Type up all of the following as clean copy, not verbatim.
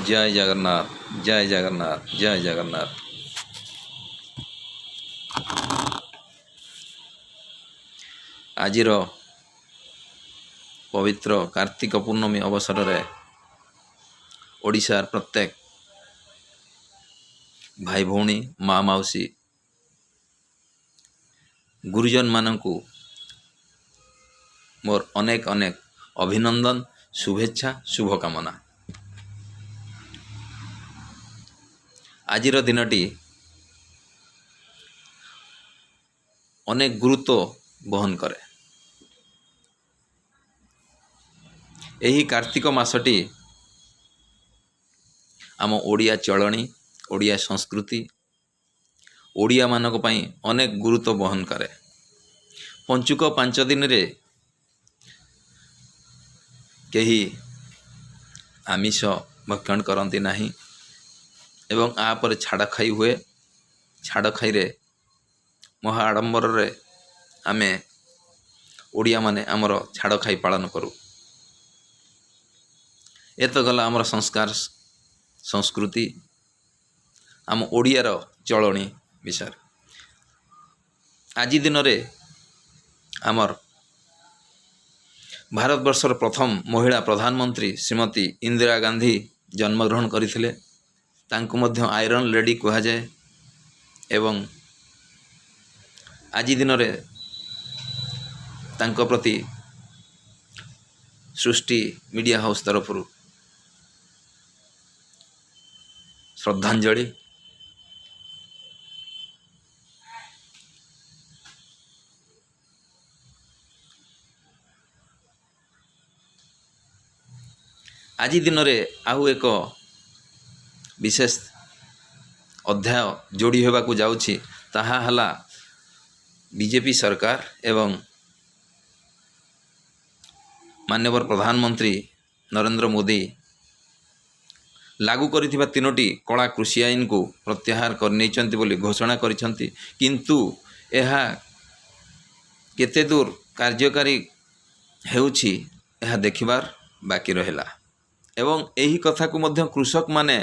ଜୟ ଜଗନ୍ନାଥ, ଜୟ ଜଗନ୍ନାଥ, ଜୟ ଜଗନ୍ନାଥ। ଆଜିର ପବିତ୍ର କାର୍ତ୍ତିକ ପୂର୍ଣ୍ଣମୀ ଅବସରରେ ଓଡ଼ିଶାର ପ୍ରତ୍ୟେକ ଭାଇ ଭଉଣୀ, ମା ମାଉସୀ, ଗୁରୁଜନମାନଙ୍କୁ ମୋର ଅନେକ ଅନେକ ଅଭିନନ୍ଦନ, ଶୁଭେଚ୍ଛା, ଶୁଭକାମନା। ଆଜିର ଦିନଟି ଅନେକ ଗୁରୁତ୍ୱ ବହନ କରେ। ଏହି କାର୍ତ୍ତିକ ମାସଟି ଆମ ଓଡ଼ିଆ ଚଳଣି, ଓଡ଼ିଆ ସଂସ୍କୃତି, ଓଡ଼ିଆମାନଙ୍କ ପାଇଁ ଅନେକ ଗୁରୁତ୍ୱ ବହନ କରେ। ପଞ୍ଚୁକ 5 ଦିନରେ କେହି ଆମିଷ ଭକ୍ଷଣ କରନ୍ତି ନାହିଁ ଏବଂ ଆ ପରେ ଛାଡ଼ଖାଇ ହୁଏ। ଛାଡ଼ଖାଇରେ ମହା ଆଡ଼ମ୍ବରରେ ଆମେ ଓଡ଼ିଆମାନେ ଆମର ଛାଡ଼ଖାଇ ପାଳନ କରୁ। ଏ ତ ଗଲା ଆମର ସଂସ୍କାର, ସଂସ୍କୃତି, ଆମ ଓଡ଼ିଆର ଚଳଣି ବିଷୟରେ। ଆଜି ଦିନରେ ଆମର ଭାରତବର୍ଷର ପ୍ରଥମ ମହିଳା ପ୍ରଧାନମନ୍ତ୍ରୀ ଶ୍ରୀମତୀ ଇନ୍ଦିରା ଗାନ୍ଧୀ ଜନ୍ମଗ୍ରହଣ କରିଥିଲେ। ତାଙ୍କୁ ମଧ୍ୟ ଆଇରନ୍ ଲେଡି କୁହାଯାଏ। ଏବଂ ଆଜି ଦିନରେ ତାଙ୍କ ପ୍ରତି ସୃଷ୍ଟି ମିଡ଼ିଆ ହାଉସ୍ ତରଫରୁ ଶ୍ରଦ୍ଧାଞ୍ଜଳି। ଆଜି ଦିନରେ ଆଉ ଏକ ବିଶେଷ ଅଧ୍ୟାୟ ଯୋଡ଼ି ହେବାକୁ ଯାଉଛି, ତାହା ହେଲା ବିଜେପି ସରକାର ଏବଂ ମାନ୍ୟବର ପ୍ରଧାନମନ୍ତ୍ରୀ ନରେନ୍ଦ୍ର ମୋଦି ଲାଗୁ କରିଥିବା 3ଟି କଳା କୃଷି ଆଇନକୁ ପ୍ରତ୍ୟାହାର କରିନେଇଛନ୍ତି ବୋଲି ଘୋଷଣା କରିଛନ୍ତି। କିନ୍ତୁ ଏହା କେତେ ଦୂର କାର୍ଯ୍ୟକାରୀ ହେଉଛି, ଏହା ଦେଖିବାର ବାକି ରହିଲା। ଏବଂ ଏହି କଥାକୁ ମଧ୍ୟ କୃଷକମାନେ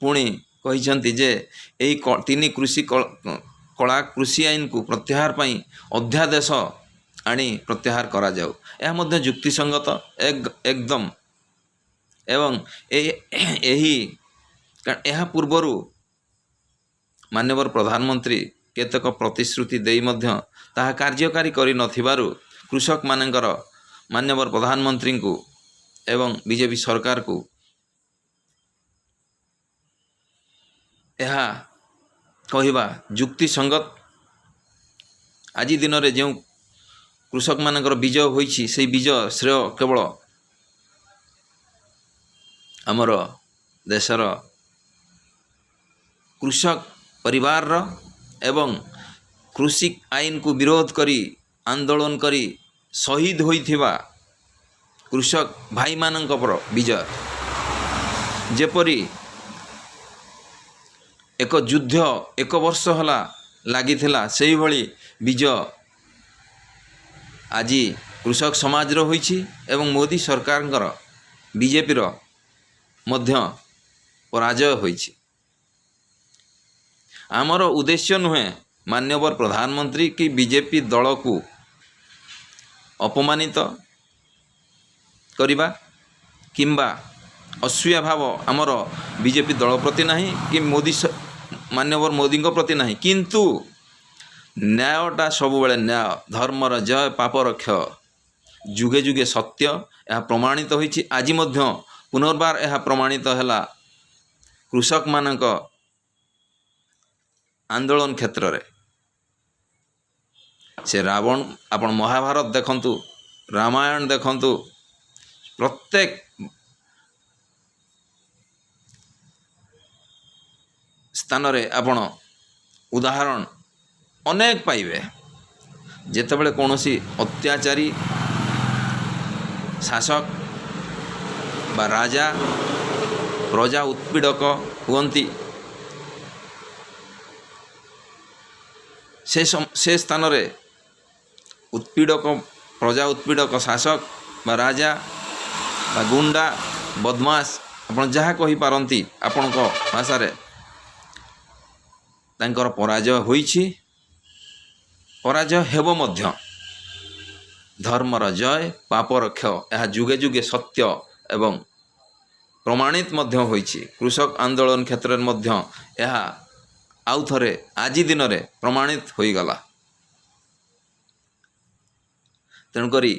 ପୁଣି କହିଛନ୍ତି ଯେ ଏହି 3 କୃଷି କଳା କୃଷି ଆଇନକୁ ପ୍ରତ୍ୟାହାର ପାଇଁ ଅଧ୍ୟାଦେଶ ଆଣି ପ୍ରତ୍ୟାହାର କରାଯାଉ। ଏହା ମଧ୍ୟ ଯୁକ୍ତିସଙ୍ଗତ ଏକଦମ। ଏବଂ ଏହି ଏହା ପୂର୍ବରୁ ମାନ୍ୟବର ପ୍ରଧାନମନ୍ତ୍ରୀ କେତେକ ପ୍ରତିଶ୍ରୁତି ଦେଇ ମଧ୍ୟ ତାହା କାର୍ଯ୍ୟକାରୀ କରିନଥିବାରୁ କୃଷକମାନଙ୍କର ମାନ୍ୟବର ପ୍ରଧାନମନ୍ତ୍ରୀଙ୍କୁ ଏବଂ ବିଜେପି ସରକାରକୁ ଏହା କହିବା ଯୁକ୍ତିସଙ୍ଗତ। ଆଜି ଦିନରେ ଯେଉଁ କୃଷକମାନଙ୍କର ବିଜୟ ହୋଇଛି, ସେଇ ବିଜୟ ଶ୍ରେୟ କେବଳ ଆମର ଦେଶର କୃଷକ ପରିବାରର ଏବଂ କୃଷି ଆଇନକୁ ବିରୋଧ କରି ଆନ୍ଦୋଳନ କରି ଶହୀଦ ହୋଇଥିବା କୃଷକ ଭାଇମାନଙ୍କର ବିଜୟ। ଯେପରି ଏକ ଯୁଦ୍ଧ 1 ବର୍ଷ ହେଲା ଲାଗିଥିଲା, ସେଇଭଳି ବିଜୟ ଆଜି କୃଷକ ସମାଜର ହୋଇଛି ଏବଂ ମୋଦି ସରକାରଙ୍କର, ବିଜେପିର ମଧ୍ୟ ପରାଜୟ ହୋଇଛି। ଆମର ଉଦ୍ଦେଶ୍ୟ ନୁହେଁ ମାନ୍ୟବର ପ୍ରଧାନମନ୍ତ୍ରୀ କି ବିଜେପି ଦଳକୁ ଅପମାନିତ କରିବା କିମ୍ବା ଅସୂୟା ଭାବ ଆମର ବିଜେପି ଦଳ ପ୍ରତି ନାହିଁ କି ମାନ୍ୟବର ମୋଦିଙ୍କ ପ୍ରତି ନାହିଁ। କିନ୍ତୁ ନ୍ୟାୟଟା ସବୁବେଳେ ନ୍ୟାୟ, ଧର୍ମର ଜୟ, ପାପର କ୍ଷୟ, ଯୁଗେ ଯୁଗେ ସତ୍ୟ ଏହା ପ୍ରମାଣିତ ହୋଇଛି। ଆଜି ମଧ୍ୟ ପୁନର୍ବାର ଏହା ପ୍ରମାଣିତ ହେଲା କୃଷକମାନଙ୍କ ଆନ୍ଦୋଳନ କ୍ଷେତ୍ରରେ। ସେ ରାବଣ, ଆପଣ ମହାଭାରତ ଦେଖନ୍ତୁ, ରାମାୟଣ ଦେଖନ୍ତୁ, ପ୍ରତ୍ୟେକ ସ୍ଥାନରେ ଆପଣ ଉଦାହରଣ ଅନେକ ପାଇବେ। ଯେତେବେଳେ କୌଣସି ଅତ୍ୟାଚାରୀ ଶାସକ ବା ରାଜା ପ୍ରଜା ଉତ୍ପୀଡ଼କ ହୁଅନ୍ତି, ସେ ସ୍ଥାନରେ ପ୍ରଜା ଉତ୍ପୀଡ଼କ ଶାସକ ବା ରାଜା ବା ଗୁଣ୍ଡା ବଦମାସ ଆପଣ ଯାହା କହିପାରନ୍ତି ଆପଣଙ୍କ ଭାଷାରେ, ତାଙ୍କର ପରାଜୟ ହୋଇଛି, ପରାଜୟ ହେବ ମଧ୍ୟ। ଧର୍ମର ଜୟ, ପାପର କ୍ଷୟ, ଏହା ଯୁଗେ ଯୁଗେ ସତ୍ୟ ଏବଂ ପ୍ରମାଣିତ ମଧ୍ୟ ହୋଇଛି। କୃଷକ ଆନ୍ଦୋଳନ କ୍ଷେତ୍ରରେ ମଧ୍ୟ ଏହା ଆଉ ଥରେ ଆଜି ଦିନରେ ପ୍ରମାଣିତ ହୋଇଗଲା। ତେଣୁକରି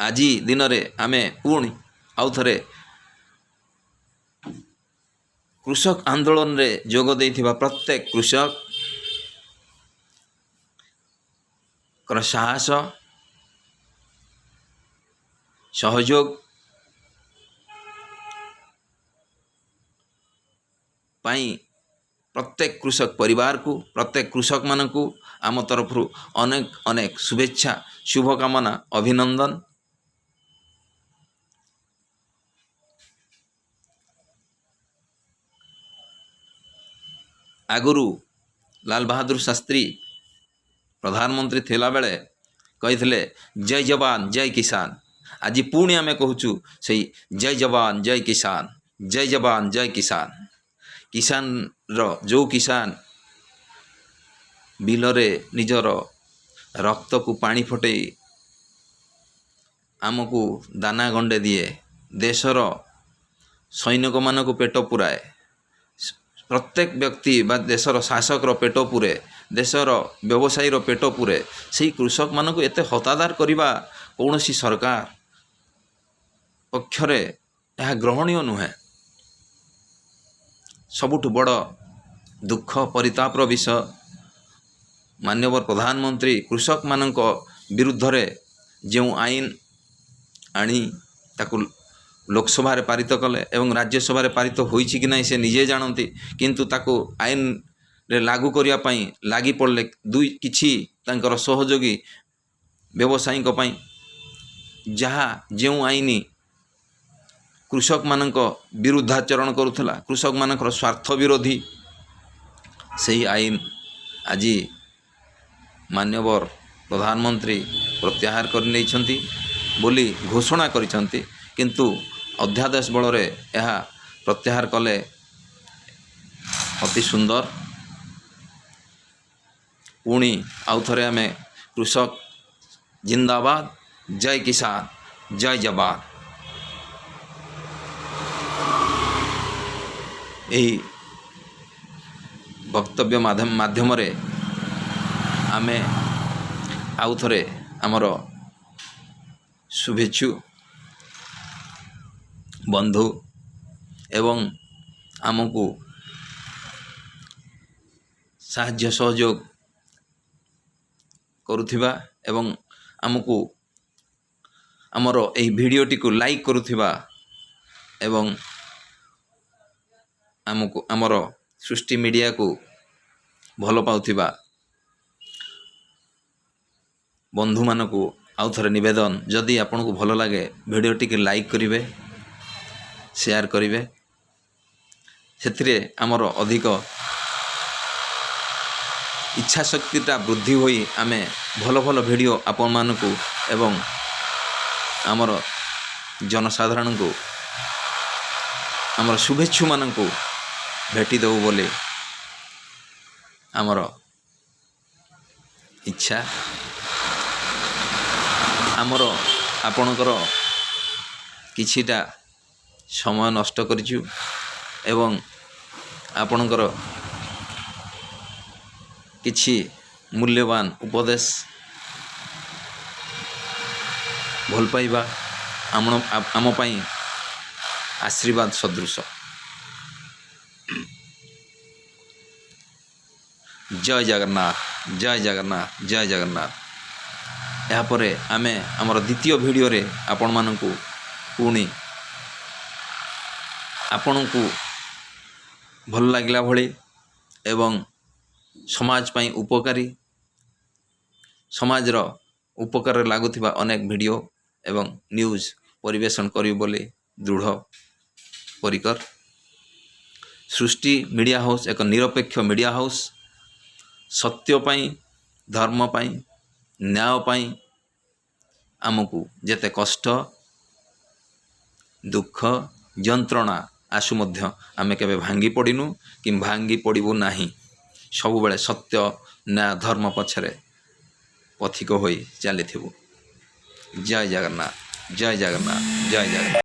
ଆଜି ଦିନରେ ଆମେ ପୁଣି ଆଉ ଥରେ କୃଷକ ଆନ୍ଦୋଳନରେ ଯୋଗ ଦେଇଥିବା ପ୍ରତ୍ୟେକ କୃଷକଙ୍କର ସାହସ, ସହଯୋଗ ପାଇଁ ପ୍ରତ୍ୟେକ କୃଷକ ପରିବାରକୁ, ପ୍ରତ୍ୟେକ କୃଷକମାନଙ୍କୁ ଆମ ତରଫରୁ ଅନେକ ଅନେକ ଶୁଭେଚ୍ଛା, ଶୁଭକାମନା, ଅଭିନନ୍ଦନ। ଆଗରୁ ଲାଲ ବାହାଦୁର ଶାସ୍ତ୍ରୀ ପ୍ରଧାନମନ୍ତ୍ରୀ ଥିଲାବେଳେ କହିଥିଲେ ଜୟ ଯବାନ ଜୟ କିଷାନ। ଆଜି ପୁଣି ଆମେ କହୁଛୁ ସେଇ ଜୟ ଯବାନ ଜୟ କିଷାନ, ଜୟ ଯବାନ ଜୟ କିଷାନ। କିଷାନର ଯେଉଁ କିଷାନ ବିଲରେ ନିଜର ରକ୍ତକୁ ପାଣି ଫଟେଇ ଆମକୁ ଦାନା ଗଣ୍ଡେ ଦିଏ, ଦେଶର ସୈନିକମାନଙ୍କୁ ପେଟ ପୂରାଏ, ପ୍ରତ୍ୟେକ ବ୍ୟକ୍ତି ବା ଦେଶର ଶାସକର ପେଟ ପୂରେ, ଦେଶର ବ୍ୟବସାୟୀର ପେଟ ପୂରେ, ସେଇ କୃଷକମାନଙ୍କୁ ଏତେ ହତାଦର କରିବା କୌଣସି ସରକାର ପକ୍ଷରେ ଏହା ଗ୍ରହଣୀୟ ନୁହେଁ। ସବୁଠୁ ବଡ଼ ଦୁଃଖ ପରିତାପର ବିଷୟ, ମାନ୍ୟବର ପ୍ରଧାନମନ୍ତ୍ରୀ କୃଷକମାନଙ୍କ ବିରୁଦ୍ଧରେ ଯେଉଁ ଆଇନ ଆଣି ତାକୁ ଲୋକସଭାରେ ପାରିତ କଲେ ଏବଂ ରାଜ୍ୟସଭାରେ ପାରିତ ହୋଇଛି କି ନାହିଁ ସେ ନିଜେ ଜାଣନ୍ତି, କିନ୍ତୁ ତାକୁ ଆଇନରେ ଲାଗୁ କରିବା ପାଇଁ ଲାଗି ପଡ଼ିଲେ ଦୁଇ କିଛି ତାଙ୍କର ସହଯୋଗୀ ବ୍ୟବସାୟୀଙ୍କ ପାଇଁ, ଯାହା ଯେଉଁ ଆଇନ କୃଷକମାନଙ୍କ ବିରୁଦ୍ଧାଚରଣ କରୁଥିଲା, କୃଷକମାନଙ୍କର ସ୍ୱାର୍ଥ ବିରୋଧୀ, ସେହି ଆଇନ ଆଜି ମାନ୍ୟବର ପ୍ରଧାନମନ୍ତ୍ରୀ ପ୍ରତ୍ୟାହାର କରିନେଇଛନ୍ତି ବୋଲି ଘୋଷଣା କରିଛନ୍ତି। କିନ୍ତୁ ଅଧ୍ୟାଦେଶ ବଳରେ ଏହା ପ୍ରତ୍ୟାହାର କଲେ ଅତି ସୁନ୍ଦର। ପୁଣି ଆଉ ଥରେ ଆମେ କୃଷକ ଜିନ୍ଦାବାଦ, ଜୟ କିଷାନ, ଜୟ ଯବାନ, ଏହି ବକ୍ତବ୍ୟ ମାଧ୍ୟମରେ ଆମେ ଆଉ ଥରେ ଆମର ଶୁଭେଚ୍ଛୁ ବନ୍ଧୁ ଏବଂ ଆମକୁ ସାହାଯ୍ୟ ସହଯୋଗ କରୁଥିବା ଏବଂ ଆମକୁ ଆମର ଏହି ଭିଡ଼ିଓଟିକୁ ଲାଇକ୍ କରୁଥିବା ଏବଂ ଆମକୁ ଆମର ସୃଷ୍ଟି ମିଡ଼ିଆକୁ ଭଲ ପାଉଥିବା ବନ୍ଧୁମାନଙ୍କୁ ଆଉ ଥରେ ନିବେଦନ, ଯଦି ଆପଣଙ୍କୁ ଭଲ ଲାଗେ ଭିଡ଼ିଓଟିକୁ ଲାଇକ୍ କରିବେ, ସେୟାର କରିବେ, ସେଥିରେ ଆମର ଅଧିକ ଇଚ୍ଛା ଶକ୍ତିଟା ବୃଦ୍ଧି ହୋଇ ଆମେ ଭଲ ଭଲ ଭିଡ଼ିଓ ଆପଣମାନଙ୍କୁ ଏବଂ ଆମର ଜନସାଧାରଣଙ୍କୁ, ଆମର ଶୁଭେଚ୍ଛୁମାନଙ୍କୁ ଭେଟି ଦେବୁ ବୋଲି ଆମର ଇଚ୍ଛା। ଆମର ଆପଣଙ୍କର କିଛିଟା ସମୟ ନଷ୍ଟ କରିଛୁ ଏବଂ ଆପଣଙ୍କର କିଛି ମୂଲ୍ୟବାନ ଉପଦେଶ, ଭଲ ପାଇବା ଆମ ପାଇଁ ଆଶୀର୍ବାଦ ସଦୃଶ। ଜୟ ଜଗନ୍ନାଥ, ଜୟ ଜଗନ୍ନାଥ, ଜୟ ଜଗନ୍ନାଥ। ଏହାପରେ ଆମେ ଆମର ଦ୍ୱିତୀୟ ଭିଡ଼ିଓରେ ଆପଣମାନଙ୍କୁ ପୁଣି ଆପଣଙ୍କୁ ଭଲ ଲାଗିଲା ଭଳି ଏବଂ ସମାଜ ପାଇଁ ଉପକାରୀ, ସମାଜର ଉପକାରରେ ଲାଗୁଥିବା ଅନେକ ଭିଡ଼ିଓ ଏବଂ ନ୍ୟୁଜ୍ ପରିବେଷଣ କରିବୁ ବୋଲି ଦୃଢ଼ ପରିକର। ସୃଷ୍ଟି ମିଡ଼ିଆ ହାଉସ୍ ଏକ ନିରପେକ୍ଷ ମିଡ଼ିଆ ହାଉସ୍, ସତ୍ୟ ପାଇଁ, ଧର୍ମ ପାଇଁ, ନ୍ୟାୟ ପାଇଁ ଆମକୁ ଯେତେ କଷ୍ଟ, ଦୁଃଖ, ଯନ୍ତ୍ରଣା ଆସୁ ମଧ୍ୟ ଆମେ କେବେ ଭାଙ୍ଗି ପଡ଼ିନୁ କି ଭାଙ୍ଗି ପଡ଼ିବୁ ନାହିଁ। ସବୁବେଳେ ସତ୍ୟ, ନ୍ୟାୟ, ଧର୍ମ ପଛରେ ପଥିକ ହୋଇ ଚାଲିଥିବୁ। ଜୟ ଜଗନ୍ନାଥ, ଜୟ ଜଗନ୍ନାଥ, ଜୟ ଜଗନ୍ନାଥ।